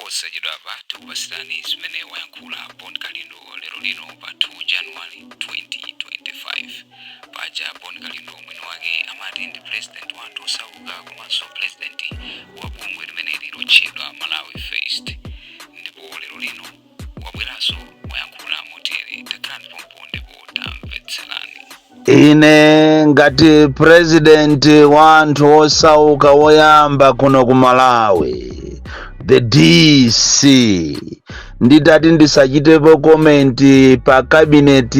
Posachedwapa tikupasirani zimene wayankhula Bon Kalindo lero lino pa 2 January 2025. Paja Bon Kalindo mwini wake amati ndi president wathu osauka komanso president wa bungwe limeneli lotchedwa Malawi First, ndipo lero lino wabweranso wayankhula motere. Takhalani pompo ndipo tamvetserani. Ine ngati president wa anthu osauka woyamba kuno ku Malawi, the DC, nditati ndisachitepo comment pa cabinet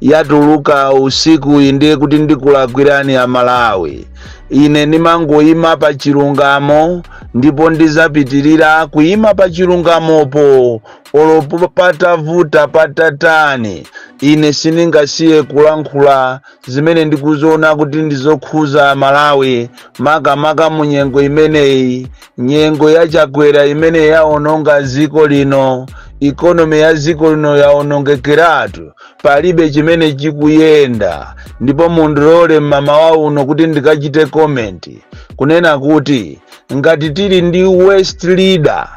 yatuluka usiku, ndiye kuti ndikulakwirani a Malawi. Ine ndimangoyima pa chilungamo ndipo ndizapitirira kuyima pa chilungamopo olopo patavuta patatani. Ine sindingasiye kulankhula zimene ndikuziona kuti ndizokhuza Malawi, makamaka mu nyengo imeneyi, nyengo yachakwera imene yaononga dziko lino. Economy ya dziko lino yaonongekeratu, palibe chimene chikuyenda. Ndipo mundilole mmamawa uno kuti ndikachite comment kunena kuti ngati tili ndi worst leader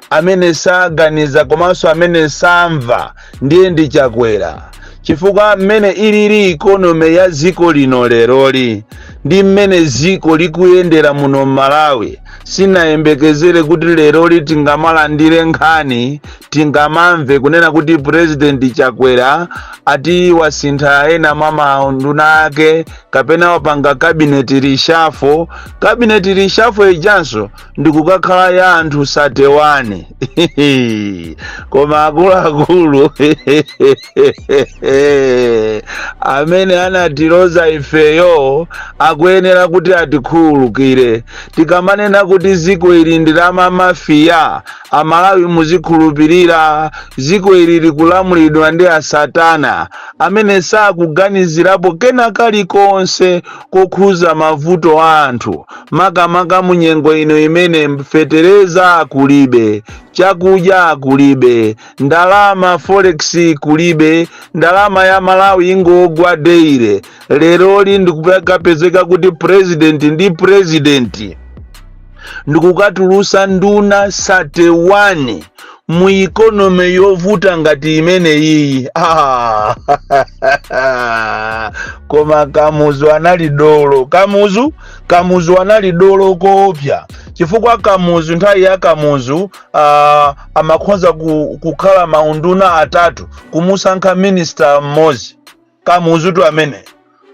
amene saganiza komanso amene samva, ndiye ndi Chakwera, chifukwa mmene ilili economy ya dziko lino leroli ndi mmene dziko likuyendera muno Malawi, sinayembekezere kuti leroli tingamalandire nkhani, tingamamve kunena kuti President Chakwera ati wasintha ena mwa maunduna ake kapena wapanga cabinet reshuffle. Cabinet reshuffle ijanso ndikukakhala ya anthu 31. Koma akuluakulu amene anatiloza ifeyo akuyenera kuti atikhululukire. Tikamanena kuti ziko ili ndi la mamafiya, Amalawi muzikhulupirira, ziko ili likulamulidwa ndi asatana amene sakuganizirapo kena kalikonse kokhuza mavuto a anthu, makamaka mu nyengo ino imene fetereza kulibe, chakudya kulibe, ndalama forex kulibe, ndalama ya Malawi ingogwa daily. Leroli ndikukapezeka kuti president ndi president ndikukatulusa nduna 31 mu economy yovuta ngati imene iyi. Ah, koma Kamuzu anali dolo. Kamuzu, Kamuzu anali dolo koopsa, chifukwa Kamuzu, nthawi ya Kamuzu, amakhoza kukhala maunduna atatu kumusankha minister mmodzi. Kamuzu tu amene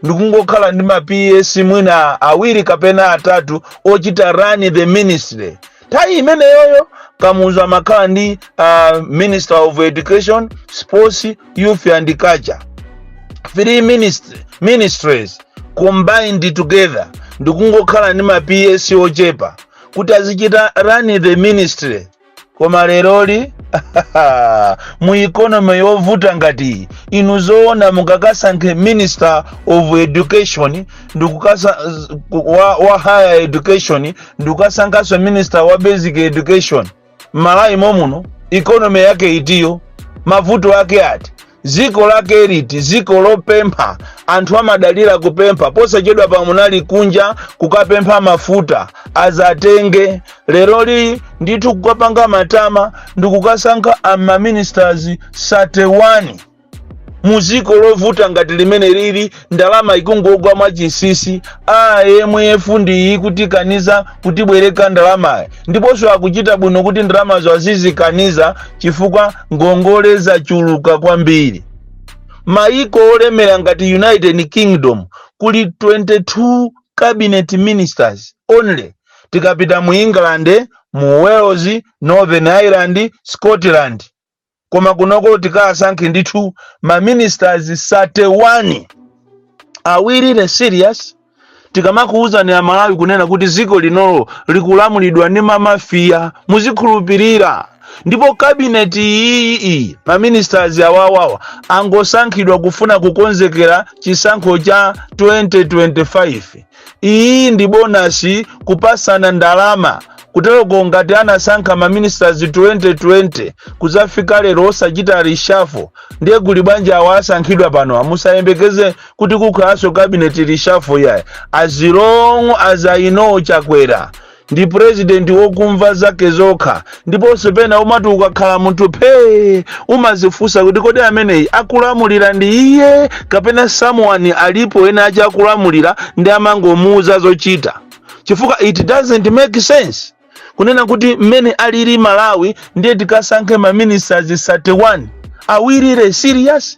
ndikungokhala ndi ma PS mwina awiri kapena atatu ochita run the ministry. Nthawi imeneyoyo Kamuzu amakhala ndi minister of education, sports, youth and culture, three ministries combined together, ndikungokhala ndi ma PS ochepa kuti azichita run the ministry. Koma leroli mu economy yovuta ngati inu, zoona mukakasankhe minister of education ndikukasa wa higher education, ndikukasankhanso minister wa basic education Malawi momuno? Economy yake itiyo? Mavuto ake ati? Ziko lake liti? Ziko lopempha, anthu amadalira kupempha. Posachedwa pamunali kunja kukapempha mafuta azatenge. Leroli ndithu kukapanga matama ndikukasankha ama ministers 31 muziko lovuta ngati limene lili, ndalama ikungogwa mwachinsinsi. IMF ndiyi kutikaniza kutibwereka ndalamayi, ndiponso akuchita bwino kuti ndalamazo azizikaniza chifukwa ngongole zachuluka kwambiri. Maiko olemera ngati United Kingdom kuli 22 cabinet ministers only. Tikapita mu England, mu Wales, Northern Ireland, Scotland, koma kunoko tikasankhe ndithu ma ministers 31. Are we really serious? Tikamakuwuzani Amalawi kunena kuti ziko linolo likulamulidwa ndi mamafiya, muzikhulupirira. Ndipo cabinet iyi, ma ministers awawawa angosankhidwa kufuna kukonzekera chisankho cha 2025. Iyi ndi bonus, kupasana ndalama kuteroko. Ngati anasankha ma ministers 2020 kuzafika lero osachita reshuffle, ndiye kuli bwanji awa asankhidwa pano? Musayembekeze kuti kukhalanso cabinet reshuffle yayi. As long as I know Chakwera, Ndi president wokumva zake zokha. Ndiponso pena umati ukakhala munthu phee, umazifunsa kuti kodi ameneyi akulamulira ndi iye kapena someone alipo ena achi akulamulira ndi amangomuuza zochita? Chifukwa it doesn't make sense kunena kuti mmene alili Malawi ndiye tikasankhe ma ministers 31. Are we really serious?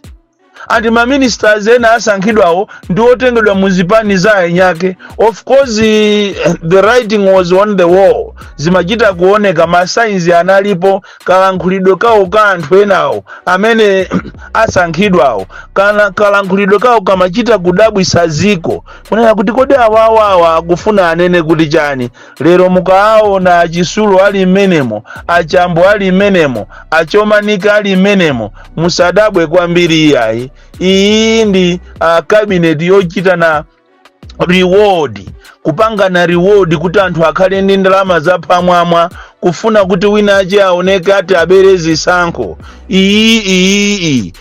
And ma ministers ena asankhidwawo ndi otengedwa mu zipani za enyake. Of course, the writing was on the wall, zimachita kuoneka, ma signs analipo. Kalankhulidwe kawo ka anthu enawo amene asankhidwawo, kana kalankhulidwe kawo kamachita kudabwisa ziko, kunena kuti kodi awawawa akufuna anene kuti chani? Lero mukawaona achisulo ali mmenemo, achambo ali mmenemo, achomanika ali mmenemo, musadabwe kwambiri iyayi. Iyi ndi cabinet yochita na reward, kupangana reward kuti anthu akhale ndi ndalama zapamwamwa, kufuna kuti wina ache aoneke ati abere zisankho. Iyi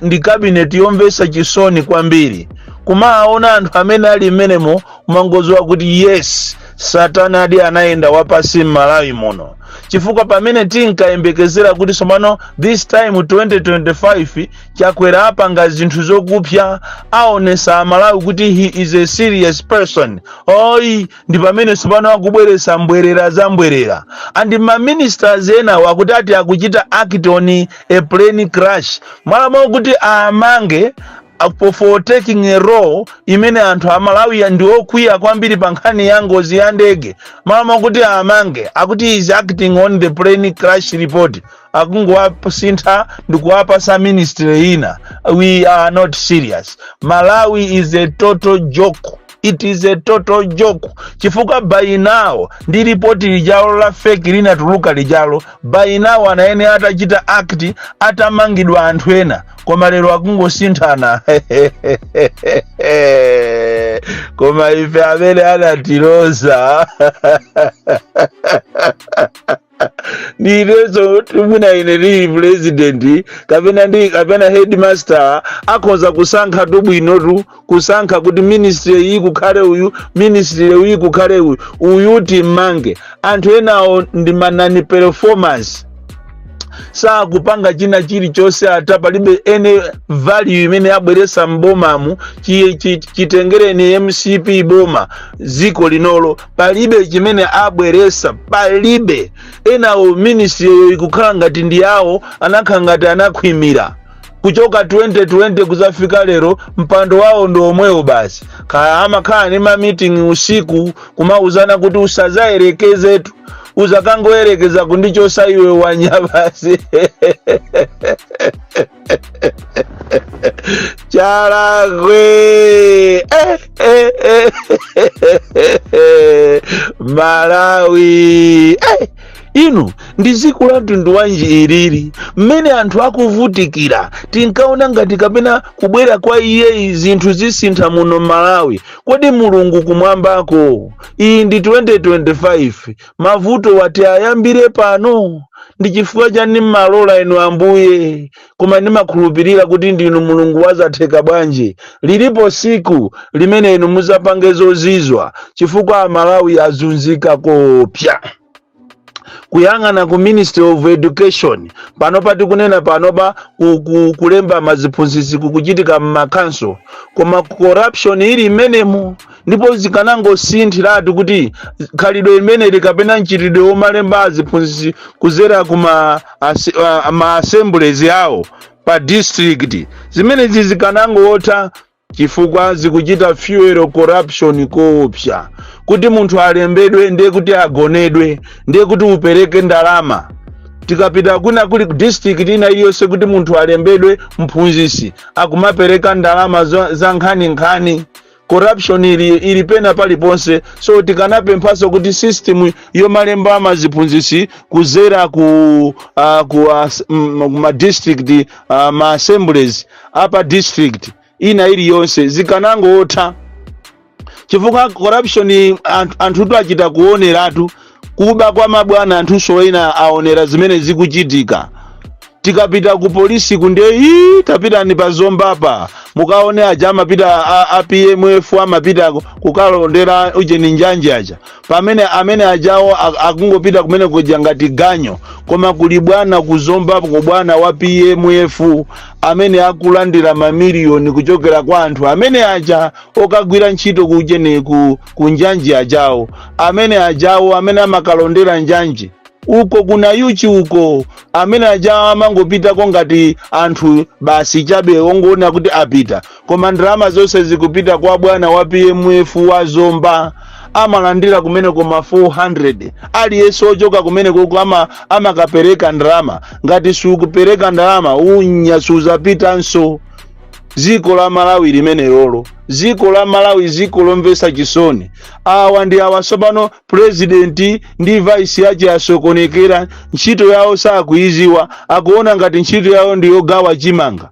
ndi cabinet yomvetsa chisoni kwambiri. Kumaona anthu amene ali mmenemo, umangodziwa kuti yes, Satana adi anayenda wapasi m'Malawi muno. Chifukwa pamene tinkayembekezera kuti somano this time 2025 Chakwera apanga zinthu zokupya, aonesa Amalawi kuti he is a serious person, oyi, ndi pamene sopano akubweresa mbwerera za mbwerera. And ma ministers enawo akuti ati akuchita act on a plane crash, mwalamo kuti amange for taking a role imene anthu Amalawi ndi okwiya kwambiri pa nkhani ya ngozi ya ndege. Malamo kuti amange, akuti is acting on the plane crash report, akungowasintha ndikuwapasa ministry ina. We are not serious. Malawi is a total joke. It is a total joke, chifukwa by now ndi ripoti lijalo la fake linatuluka lijalo, by now anaene atachita act, atamangidwa anthu ena, koma lero akungosinthana. Koma ife amene anatiloza ndineso, mwina ine ndili president kapena ndi kapena headmaster, akhoza kusankha tu bwinotu, kusankha kuti ministry iyi kukhale uyu, ministry iyi kukhale uyu, uyu timmange. Anthu enawo ndi ma non performance, sakupanga china chilichonse, ata palibe any value imene abweresa mbomamu. Chitengereni MCP boma ziko linolo, palibe chimene abweresa, palibe. Enawo ministry yo ikukhala ngati ndi yawo, anakhala ngati anakhwimira kuchoka 2020 kuzafika lero, mpando wawo ndi omwewo basi. Kaya amakhala ndi ma meeting usiku kumauzana kuti usazayerekezetu, uzakangoyerekeza kundichosa iwe wanya basi. Chalakwe, eh, eh, eh. Malawi, eh. Inu, ndi dziko la mtundu wanji ilili mmene anthu akuvutikira? Tinkaona ngati kapena kubwera kwa iye zinthu zisintha muno Malawi. Kodi Mulungu kumwambako, iyi ndi 2025, mavuto wati ayambire pano? Ndi chifukwa chani mmalola inu Ambuye? Koma ndimakhulupirira kuti ndinu Mulungu wazatheka bwanji. Lilipo siku limene inu muzapange zozizwa, chifukwa Amalawi azunzika kopya. Kuyang'ana ku Ministry of Education panopa, tikunena panopa, kulemba maziphunzitsi kukuchitika mmakanso, koma corruption ili mmenemo. Ndipo zikanangosinthiratu kuti khalidwe limeneli kapena mchitidwe womalemba aziphunzitsi kuzera ku ma assemblies yawo pa district, zimenezi zikanangotha, chifukwa zikuchita fuel corruption koopsa. Kuti munthu alembedwe ndiye kuti agonedwe, ndiye kuti upereke ndalama. Tikapita kuna kuli district ina iliyonse, kuti munthu alembedwe mphunzitsi akumapereka ndalama za nkhaninkhani. Corruption ili pena paliponse. So tikanapemphaso kuti system yomalemba maziphunzitsi kuzera ku ma district ma assemblies apa district ina iliyonse zikanangotha, chifukwa corruption anthutu achita kuoneratu kuba kwa mabwana, anthunso ena aonera zimene zikuchitika. Tikapita ku polisi kunde, ii, tapitani pa Zombapa mukaone aja amapita a PMF, amapita kukalondera ujeni, njanji aja, pamene amene ajawo akungopita kumene kuja ngati ganyo. Koma kuli bwana kuZombapo, ku bwana wa PMF amene akulandira mamiliyoni kuchokera kwa anthu amene aja okagwira ntchito kujeni, ku njanji ajawo, amene ajawo amene amakalondera njanji uko kuna yuchi uko, amene ajawo amangopitako ngati anthu basi chabe ongoona kuti apita, koma ndalama zonse zikupita kwa bwana wa PMF wa Zomba. Amalandira kumene koma 400. Aliyense ochoka kumene koko amakapereka ndalama. Ngati sukupereka ndalama, unya suzapitanso. Dziko la Malawi limene lolo, dziko la Malawi, dziko lomvetsa chisoni. Awa ndi awa tsopano, president ndi vice yace asokonekera, ntchito yawo sakuiziwa, akuona ngati ntchito yawo ndi yogawa chimanga.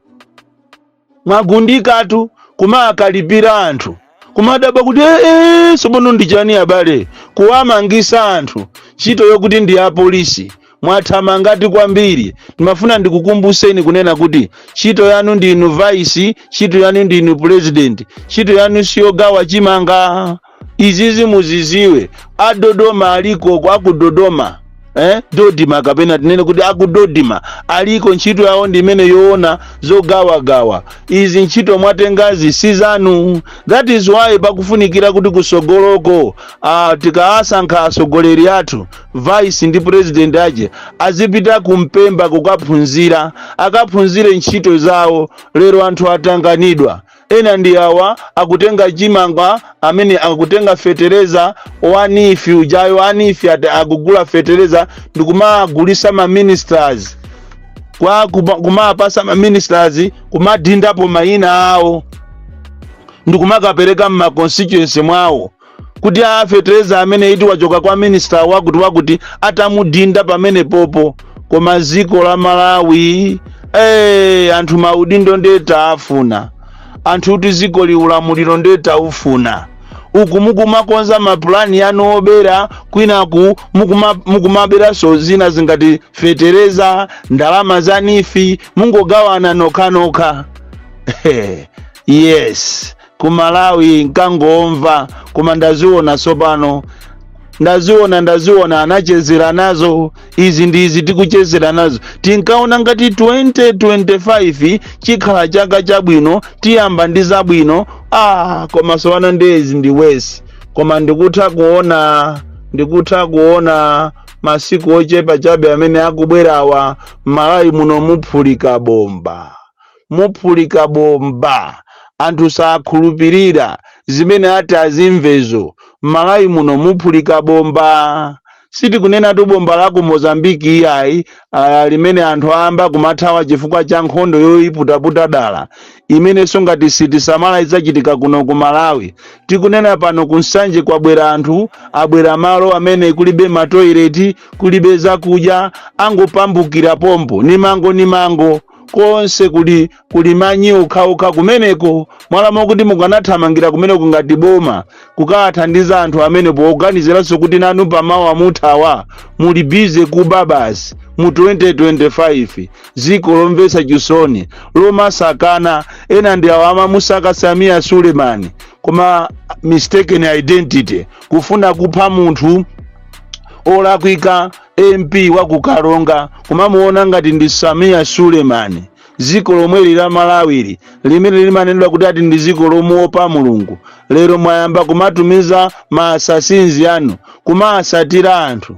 Mwagundikatu kumakalipira anthu, kumadabwa kuti ee, tsopano ndi chani abale, kuwamangisa anthu ntchito yokuti ndi apolisi. Mwathamangati kwambiri. Ndimafuna ndikukumbuseni kunena kuti ntchito yanu ndinu vice, ntchito yanu ndinu president, ntchito yanu siyogawa chimanga. Izizi muziziwe. Adodoma aliko akudodoma, eh? Dodima, kapena tinene kuti akudodima aliko, ntchito yawo ndi imene yoona zogawagawa. Izi ntchito mwatengazi si zanu. That is why pakufunikira kuti kusogoloko tikaasankha atsogoleri athu, vice ndi president aje, azipita kumpemba kukaphunzira, akaphunzire ntchito zawo. Lero anthu atanganidwa, ena ndi awa akutenga chimanga, amene akutenga fetereza wa NEEF ujayo. A NEEF ati akugula fetereza ndikumagulisa ma ministers, kwa kumapasa ma ministers, kumadindapo mayina awo ndikumakapereka mma constituency mwawo kuti a fetereza amene iti wachoka kwa minister wakuti wakuti, atamudinda pamene popo. Koma dziko la Malawi, anthu maudindo ndeta afuna anthu kuti dziko liulamuliro ndeta ufuna. Uku mukumakonza mapulani anu obera, kwinaku mukumaberanso zina zingati fetereza, ndalama za NEEF, mungogawana nokhanokha. Yes, ku Malawi nkangomva, koma ndaziona tsopano, ndaziona, ndaziona. Anachezera nazo izi ndi izi tikuchezera nazo. Tinkaona ngati 2025 chikhala chaka chabwino, tiyamba ndi zabwino. Ah, koma tsopano ndezi ndi worse. Koma ndikutha kuona, ndikutha kuona masiku ochepa chabe amene akubwerawa, Malawi muno muphulika bomba, muphulika bomba. Anthu sakhulupirira zimene ati azimvezo. Malawi muno muphulika bomba. Sitikunena tu bomba la ku Mozambiki iyayi, limene anthu ayamba kumathawa chifukwa cha nkhondo yoyiputaputa dala, imenenso ngati sitisamala idzachitika kuno ku Malawi. Tikunena pano kuNsanje kwabwera anthu, abwera malo amene kulibe matoileti, kulibe zakudya, angopambukira pompo nimango nimango, konse kuli manyi okhaokha kumeneko. Mwalamo kuti mukanathamangira kumeneko ngati boma kukathandiza anthu amene, poganiziranso kuti nanu pamawa muthawa, muli busy kuba basi mu 2025. Dziko lomvetsa chisoni, lomasakana. Ena ndi awo amamusaka Samia Sulemani, koma mistaken identity, kufuna kupha munthu olakwika, MP wa kuKalonga, kumamuona ngati ndi Samia Sulemani. Dziko lomweli la Malawili limene limanenedwa kuti ati ndi dziko lomuopa Mulungu, lero mwayamba kumatumiza ma assassins anu kumaasatira anthu.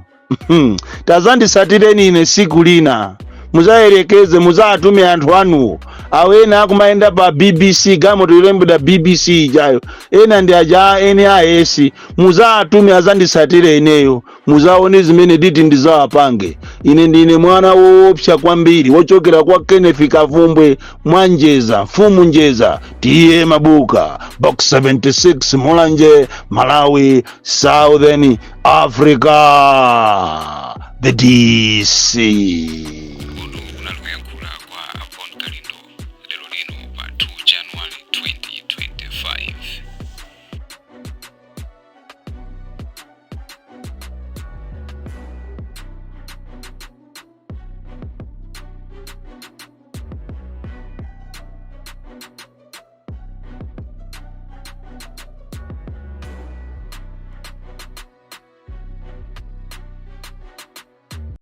Tazandisatireni ine siku lina, muzayerekeze, muzatume anthu anuwo awo. Ena akumayenda pa BBC, galimoto ilembedwa BBC ijayo, ena ndi aja a NIS. Muzatume azandisatire ineyo, muzaone zimene diti ndizawapange. Ine ndine mwana woopsa kwambiri wochokera kwa Kenneth Kavumbwe Mwanjeza, mfumu Njeza, T/A Mabuka, Box 76, Mulanje, Malawi, Southern Africa, the DC.